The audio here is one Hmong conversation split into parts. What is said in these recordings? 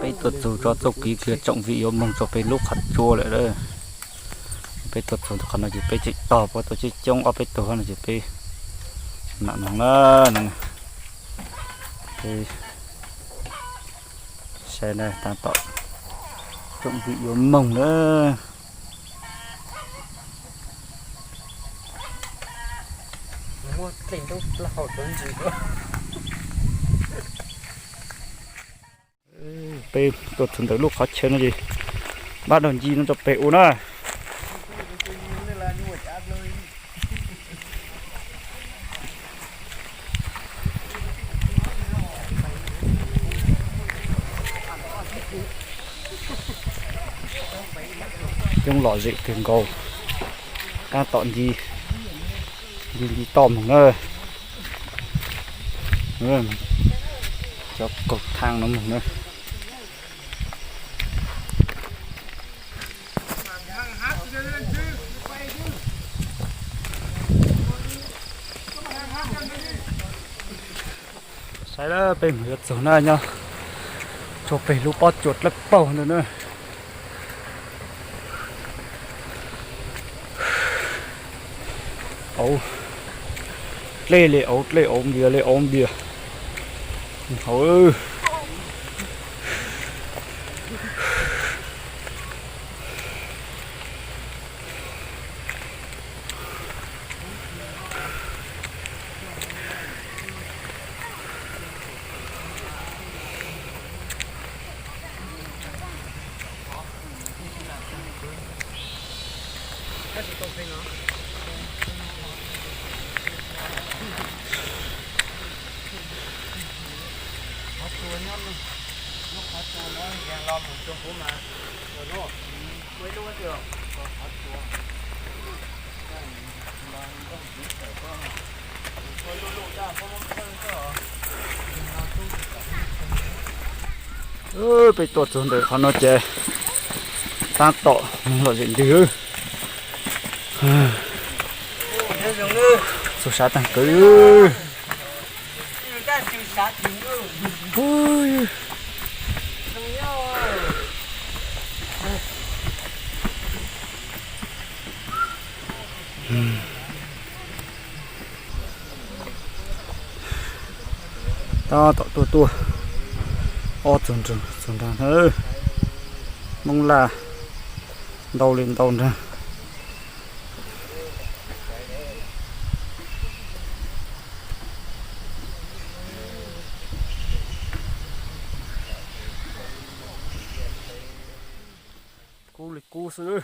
Peb tuaj txug tso txuj kev kiag tsoom vim yuav moog rua peg lub qhov tsua lawm. Peb tuaj txug qhov no ces peb tseem tog puab tuaj coob coob ob peb tug no ces peb mam moog na. Saib na, taab tom tsoom vim yuav moog na. Peb tuaj txug ntawm lub qhov chaw no ces pab dog nci no rau peg ua na. Coob lom zem kawg nkaus, taab tom nti, nti nti toj moog na. Cov kaug thaaj no moog na. Saib lawm, peb moog yuav txug na, nyob rua peg lub pob tsuas dlawb paug ntawd na. Auv, dlej le auv, dlej auv npias le auv npias. Hauv. Peb tuaj txug ntawm qhov no ces taab tom moog lom zem ntws. Txug sab taag kawg. Tab tom tuaj tuaj ob txug nraag, txug nraag na. Moob Laj ntau le ntau nraag. Kub li kub xwb.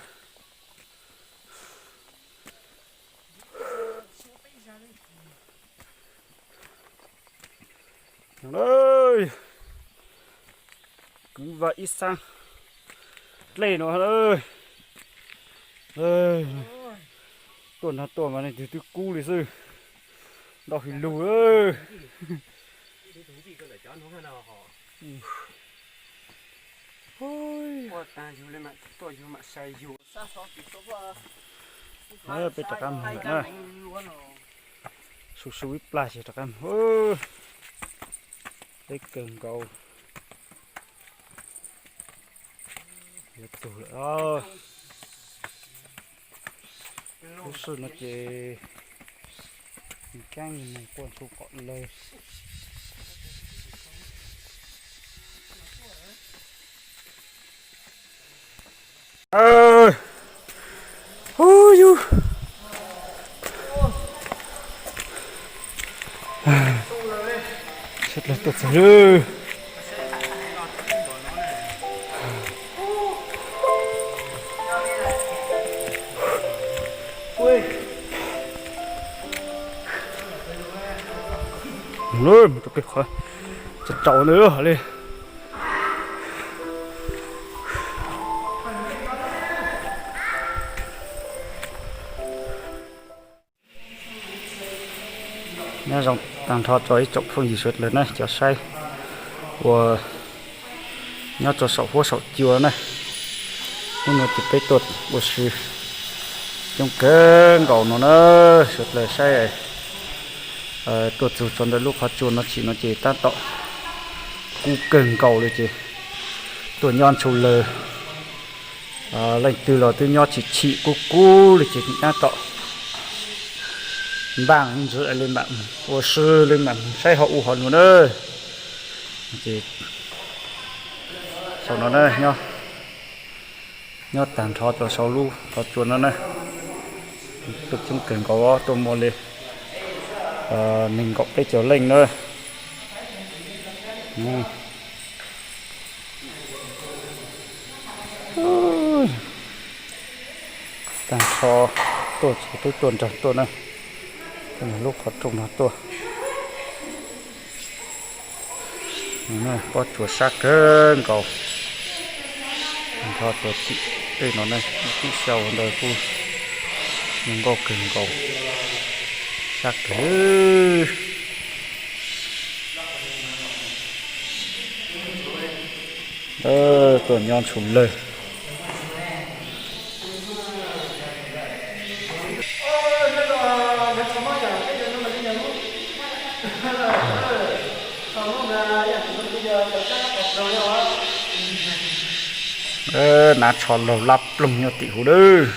Kwv Vaj ib xaab dlej no. Tuaj nrag tuaj mas leej twg twb kub li xwb. Ntau hwj lug. Peb rov qab moog lawm na. Su su ib plag ces rov qab moog. Deb kawg nkaus. Yuav txug lawm. Lub sij no ces kaab moog quaj ntsug qom lawg. Hu yug. Sawv dlawg tuaj txug lawm. Mus rau pem qhov tsaus tsaus ntawd li. Nyob zoo tag nrho rau ib tsoom phooj ywg sawv dlawg na, cov saib uas nyob rau saum huab saum cua na. Hnub no ces peb tuaj ua si coob kawg nkaus no na, sawv dlawg saib. Tuaj txug tso ntawm lub qhov tsua no tsim no ces tab tom kub kawg nkaus li ces Tuaj nyob ntshua lawg, leej twg los twb nyob chim chim kub kub li ces nyab tom npaj ntsis li mam ua si li mam saib ho u hov nua na. Ces sau no na, nyob tag nrho rau saum lub qhov tsua no na. Tuaj coob kawg nkaus, tuaj muaj li nees nkaum peb caug leej na. Tag nrho tuaj ces peb tuaj nrog tuaj na, tuaj lub qhov rooj no tuaj. Pob tsuas sab kawg nkaus, nrho tuaj tim tej no ne, tib xyaw ntawd kuj zoo nkauj kawg nkaus, sab kawg. Tuaj nyob ntshua lawg. Nav tsho laug lab ploog nyob tim huv lawm.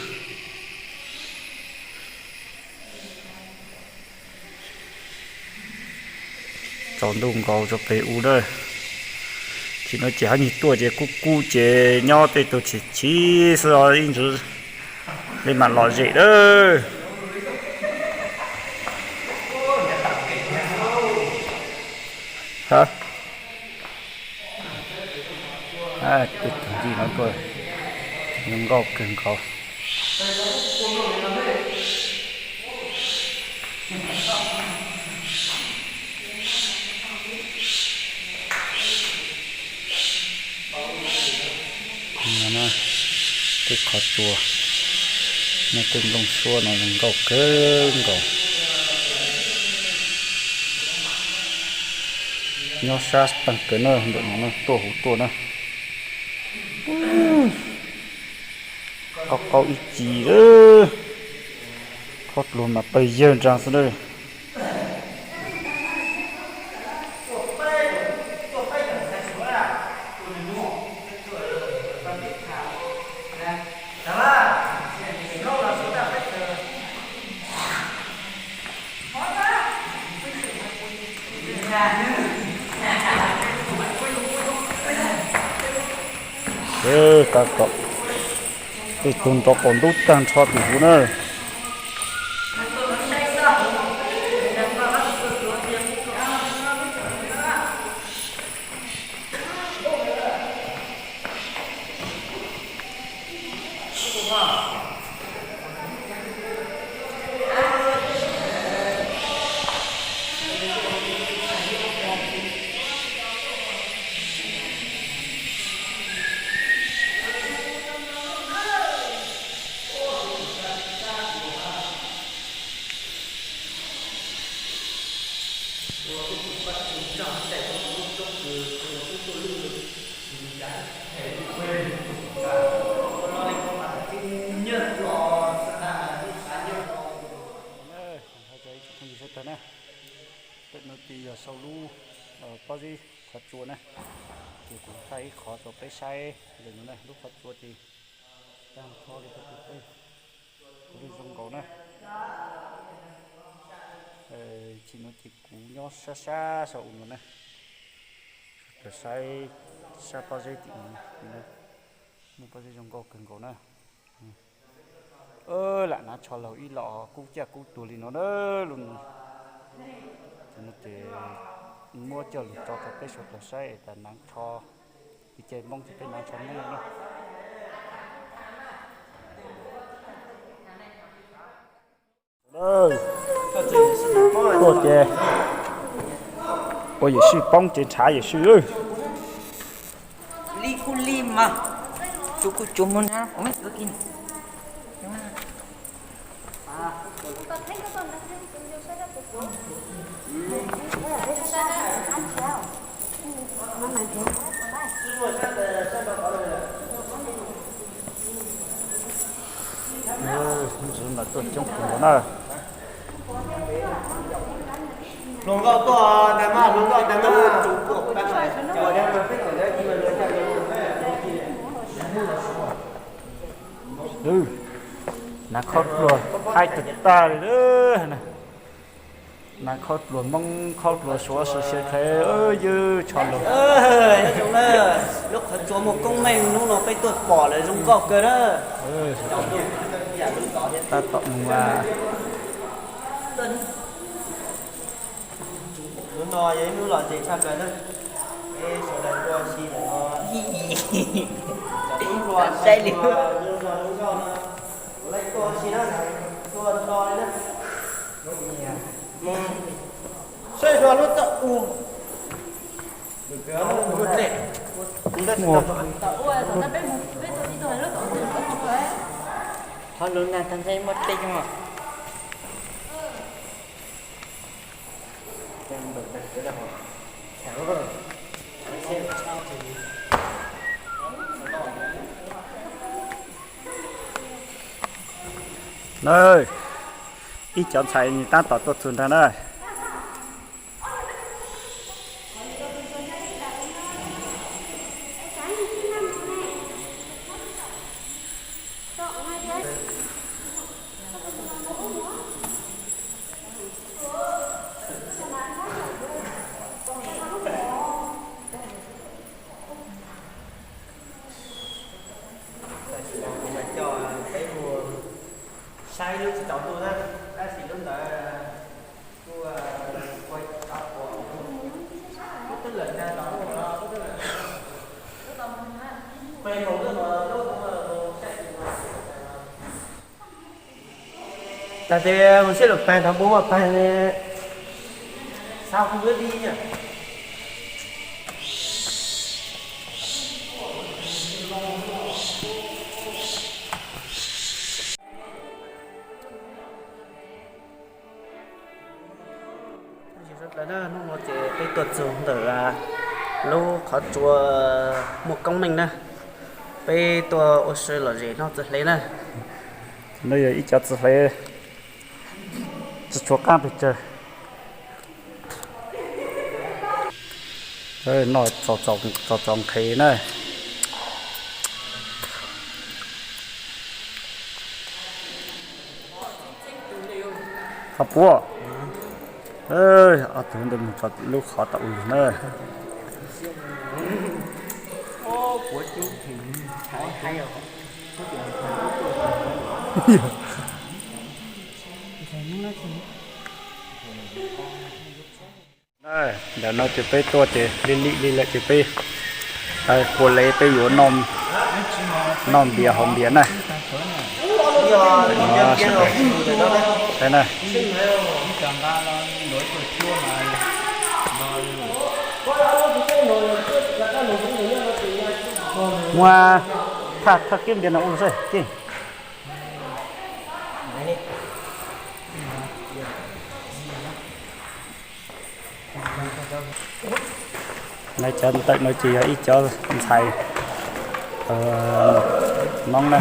Tsaus ntuj nkaus rau pem u na. Tsis no ces hab nyuag tuaj ces kub kub ces nyob tej tug chim chim xwb os, ib ntsis li mam lom zem lawm. Tej tug ncig no tuaj zoo nkauj kawg nkaus. Tej qhov tsua, tej nplooj suab no zoo nkauj kawg nkaus. Nyob sab tag kawg na, ntawm no tuaj huv tuaj na. Qaub qaub ib ci, qhov dluag mas pawg yawg nraag xwb na. Tab tom tej tug nrov qaum ntub tag nrho tim huv na. Phooj ywg sawv daws na, ntawm no ces yog sau lub pob zeb qhov tsua na, ces kuv thaij ib qhov rau peb saib ntawm no na, lub qhov tsua ces tag nrho li rau peb, kuv li zoo nkaus na. Tsis no ces kuv nyob sab sab saum no na, saib sab pob zeb tim no, muaj pob zeb zoo nkauj kawg nkaus na. Lam hnav tsho laug ib los kub caj kub tuag li no na, lub no. Ces no ces muab coj lug tso rau peb suav dlawg saib es tas hnav tsho, ib ce Hmoob ces peb hnav tsho Hmoob no na. Tuaj ces ua yawm sij poob ces ntshav yawm sij. Li kuj li mas, tsuav kuj tsuav mus na, kuv me tsuav kis. Ntxwv mas tuaj coob kawg nkaus na. Hluas nkauj tuaj ntag mas, hluas nkauj ntag mas. Nav khaub dluag haib tag tag li lawm. Nav khaub dluag Hmoob khaub dluag Suav sawv siav khev ywj tsho lug. Lub qhov tsua muaj koob meej hnub no peb tuaj pom lawm zoo nkauj kawg na. Tab tom mus Hnub no yog ib hnub lom zem tshaj plaws na. Peb sawv daws tuaj si ntawm no, cov tub hluas saib li zoo no zoo nkauj no, kuv laij tuaj si na, tuaj no li na. Saib zoo lub txaj u, muaj dlej. Qhov lub nag tag ntshe muaj dlej os. Na, ib cov ntxhais tab tom tuaj txug ntag na. Kuv mam coj peb mus saib lub tsis tau ntuj na, tab sis lub ntawd kuj ua tau pom, kuj twb lawm nag los, kuj twb lawm, peb moos twb los lub saib. Tag tes mus sib lom pag thaum npua muaj pag ne, xav hu wb li. Hnub no ces peb tuaj txug ntawm lub qhov tsua muaj koob meej na, peb tuaj ua si lom zem noj txwv hle na. No yog ib cov txwv hle tsis tshua qaab pes tsawg. Noj txaus txaus nqhis na. Qhov puab, ob tug ntawd mus txog lub qhov tau ua lug na. Ntawm no ces peb tuaj ces li lim li lawm ces peb puas le peb yuav noj npias haus npias na. Saib na. Muab thaj thaj kiab npias no ua lug saib. Cov ntawm no ces yog ib cov ntxhais Hmoob na.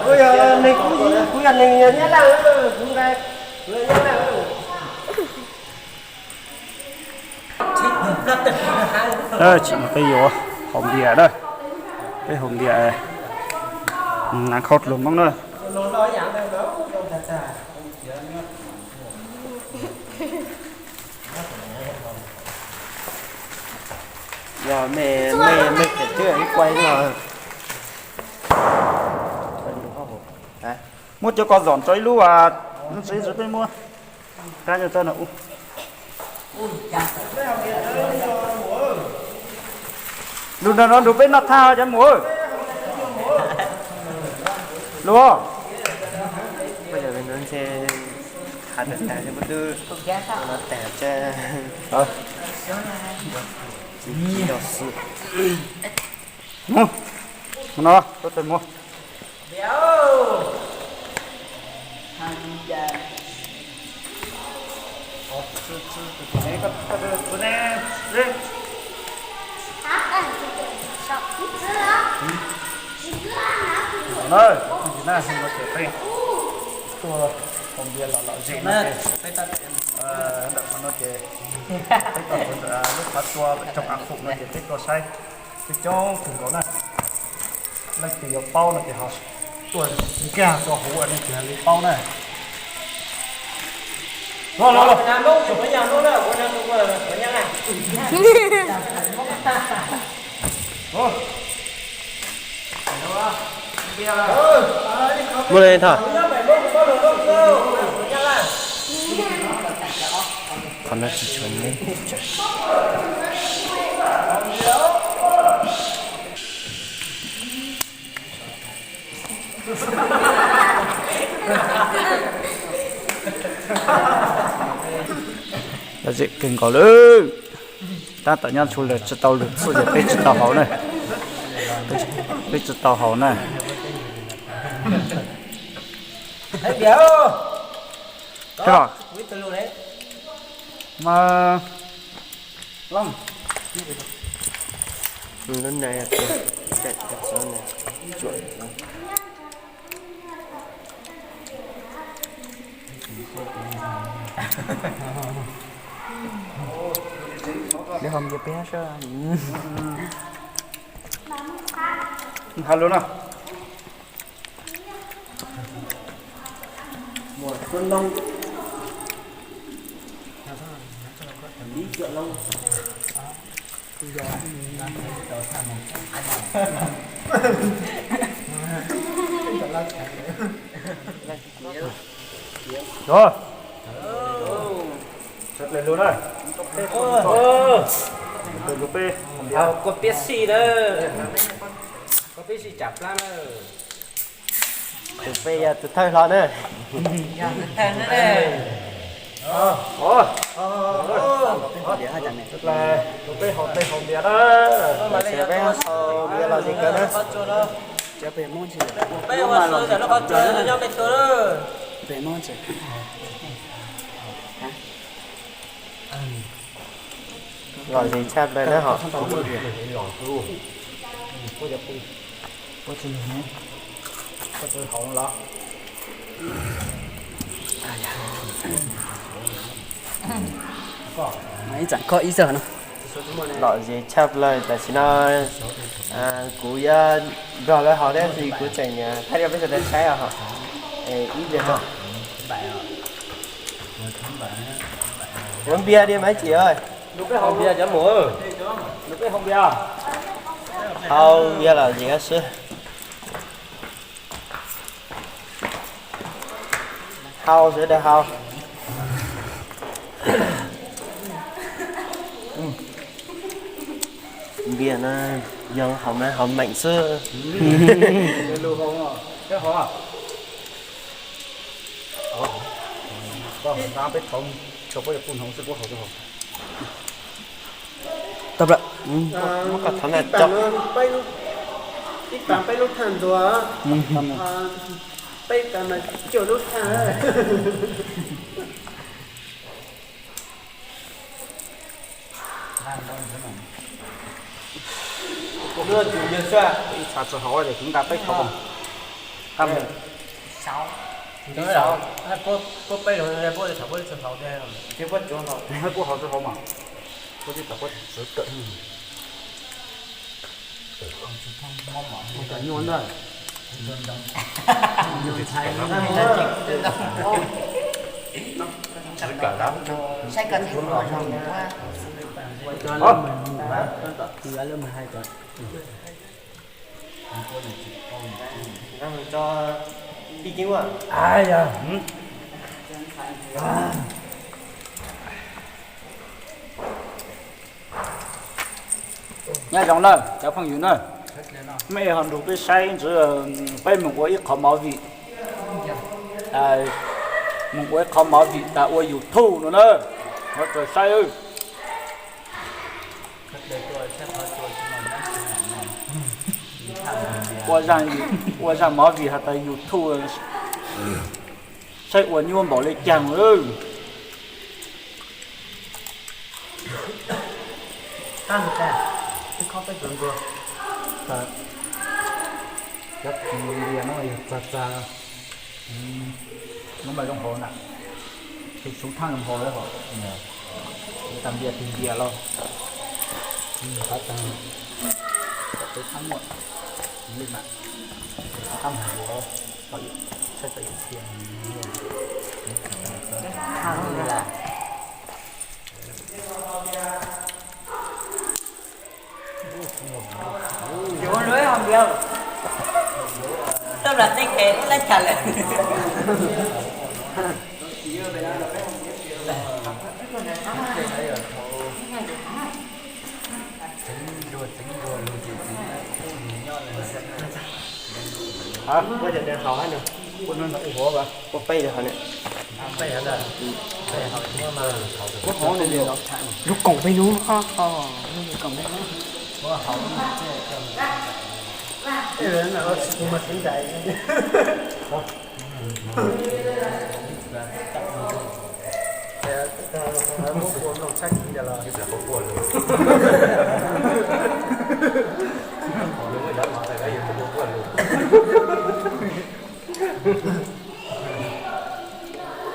Kuv yog neeg, kuv yog neeg Nyab Laj, kuv nqa, kuv yog Nyab Laj. Tsis no peb yuav haus npias na, peb haus npias, naj khaub dluag Hmoob na. Yog mej, mej, mej phem twb ib kuai no. Muab cov ko zom tso ib lub, lub tsev peb muab qab nyob txog no. Lug no no lug peb noj thaj cov mus. Lug. Mus no, tuaj mus. Ntawm no ces peb tuaj haus npias los lom zem no ces, ntawm no ces peb tuaj lub qhov tsua tsoom av fum no ces peb tuaj saib coob coob kawg nkaus na. Leej twg yuav paub no ces ho tuaj nkag rau hauv no ces li paub na. Muaj li thaum qhov no tsis tshua me. Lom zem kawg nkaus lawm. Tab tom nyob tshuav lawm tsis tau lwm txij ces peb tsis tau haus na. Peb tsis tau haus na. Mas Hais lus no. Rồi. Sawv daws lus na. Lus peb, koj peb xij na. Koj peb xij tsam plab na. Tus peb yog tus thawj hlob na. Tus peb haus dej haus npias na. Peb haus npias los zem kawg na. Peb ua su tam lub qhov tsua nyob peb tuaj na. Lom zem tshaj plaws na hos. Ib tsam koj ib zaug no. Lom zem tshaj plaws tam sim no kuv yuav nrog lawv haus thiab es kuv tseem thaij rau peb sawv daws saib os. Ib pliag no. Ua npias diam mas tsis. Haus npias los zem xwb. Haus sawv daws haus. Npias no yog haus mas haus meem xwb. Tau lawm. Muab koj thov na cov. Ib pas peb lub thaj ntuag, peb pas mas cuaj lub thaj. Ib txha tsis haus ces kuv nqa peb thov. Puab haus tsis haus mas, puab tsis tau puab txwv kawm. Nyob zoo na cov phooj ywg na, mej ho nrug peb saib ntxiv, peb moog ua ib qho movie, moog ua ib qho movie tas ua YouTube no na, ho txawm saib. Ua zaj movie has tas YouTube, saib ua nyuaj npaum le caag. Npias no yog txag txag, muab npaj zoo hauv na, tus suv thaj zoo hauv lawm hos, tas npias tus npias los, qhov tag, peb thaj muaj li mas, qab hauv, saib tau yam tiag. Yuav lawv hauv npias, toj lam tej kev laj cas lawm. Ua cov nws haus hab nws, ua peb cov hauv ni. Lub koom peb lub, lub koom peb lub.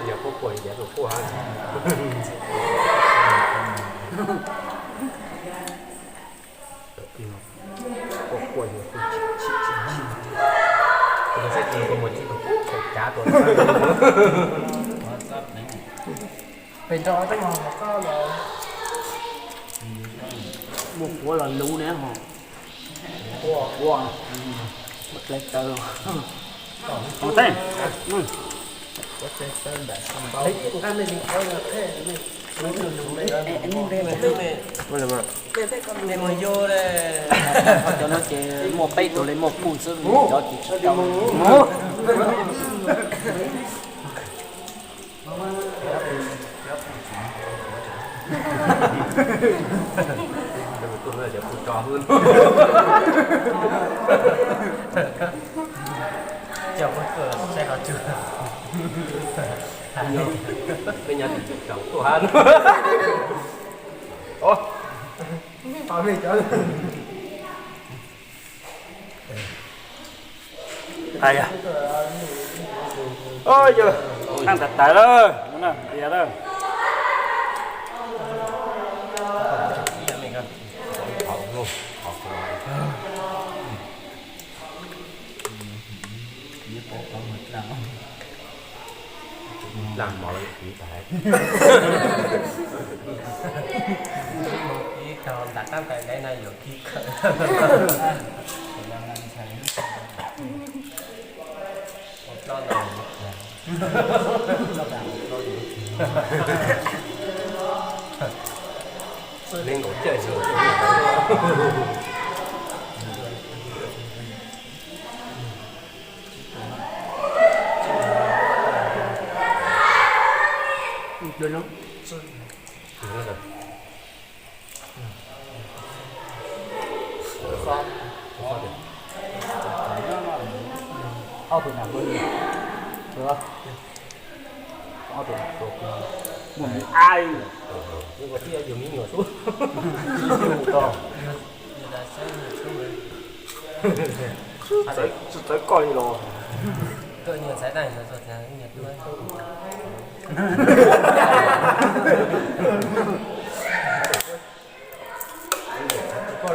Yog quaj quaj yog quaj ha. Quaj quaj yog quaj chim chim chim chim. Kuv saib tus kua muag tib tug khaum cav tuaj. Pem rau tej mos qab los muaj quav los luv ne ho. Quav, quav, muaj dlej taw. Tej, cov no ces muaj peb tus li muaj puj xwb, cov ces tsis tau. Peb nyob tim tsoom tuaj hab. Yog, yog, naj tas tas lawm, tias lawm. Lam mov ib tag ntam qab ntais ntev no yuav kib khawm. Ua plaub no. Li nkaus cawj xwb. Ob tug nam, ob tug nam, muaj me ai, yog me nyuam xwb. Tsis txawv koj li los. Koj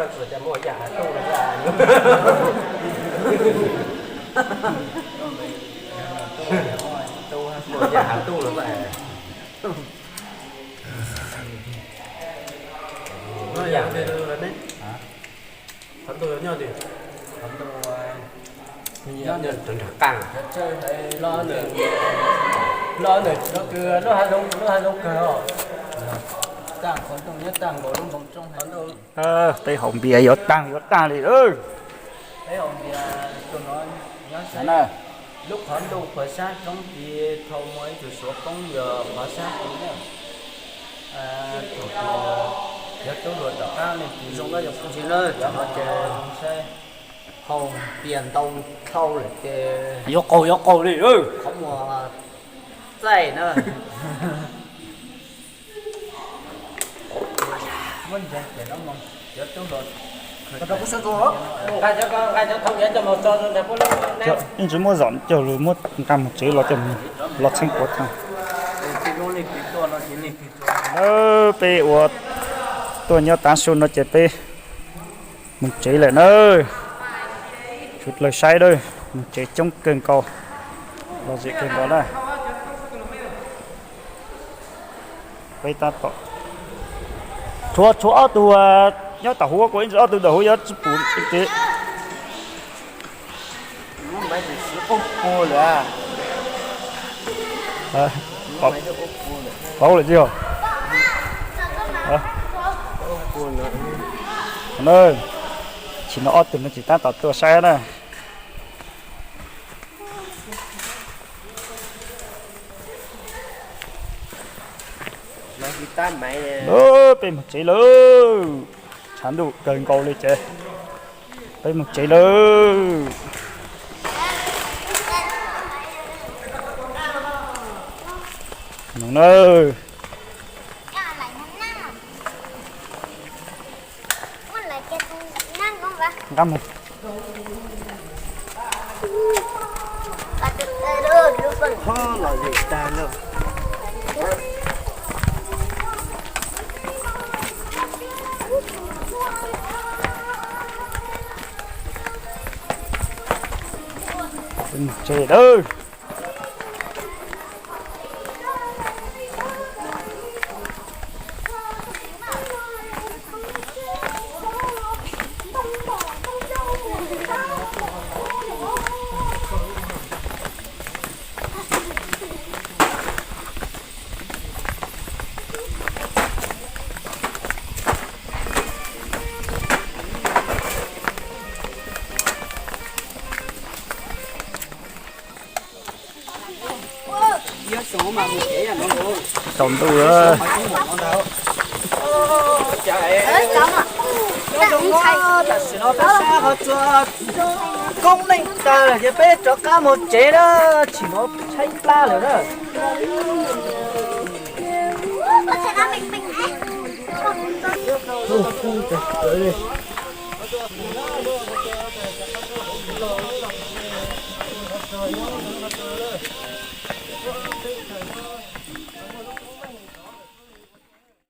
los tsuas cas muaj yam has tuj no, muaj yam has tuj no. Qhov ntuj nyob twg? Nyob nram qab. Los ntawm no kws lub hav zoov, lub hav zoov kawg os. Tag qhov ntuj nyob tag nkaus lub npoo roob. Peb haus npias yuav tag yuav tag li lawm. Peb haus npias tus no nyob sab, lub qhov ntuj puag sab roob tid, thaum muaj ib tug Suav poob yog qhov sab tid na. Thaum yog tub hluas tom qab leej twg zoo no yog poob tsis na, cov no ces zoo saib. Haus npias ntau dhau lawm ces yuav qaug yuav qaug li, qhov muag txaij na. Muab ntseeg ces no mas cov tub hluas Yeej tsis muaj zaum coj lug muab nqa moog tsev los coj los txheeb kuav tag. Nawb, peb ua tuaj nyob tav su no ces peb moog tsev lawm nawb. Tshuav dlawg saib nawb, moog tsev coob kawg nkaus, lom zem kawg nkaus na. Peb tab tom tshuav, tshuav ob tug nyob tom huv, kuv ib ntsis ob tug tom huv yuav tsis pum tsev. Paub lawm tsis yog? Tsim no ob tug no tsis tab tom tuaj saib na. Peb moog tsev lawm. Tshav ntuj kawg nkaus li ces peb moog tsev lawm. No na. Nqa moog. Tsev lawm. Tsaus ntuj lawm. Tam sim no peb sab ho txua koob meej tag lawm ces peb rov qab moog tsev na, tsim no tshaib plab lawm na.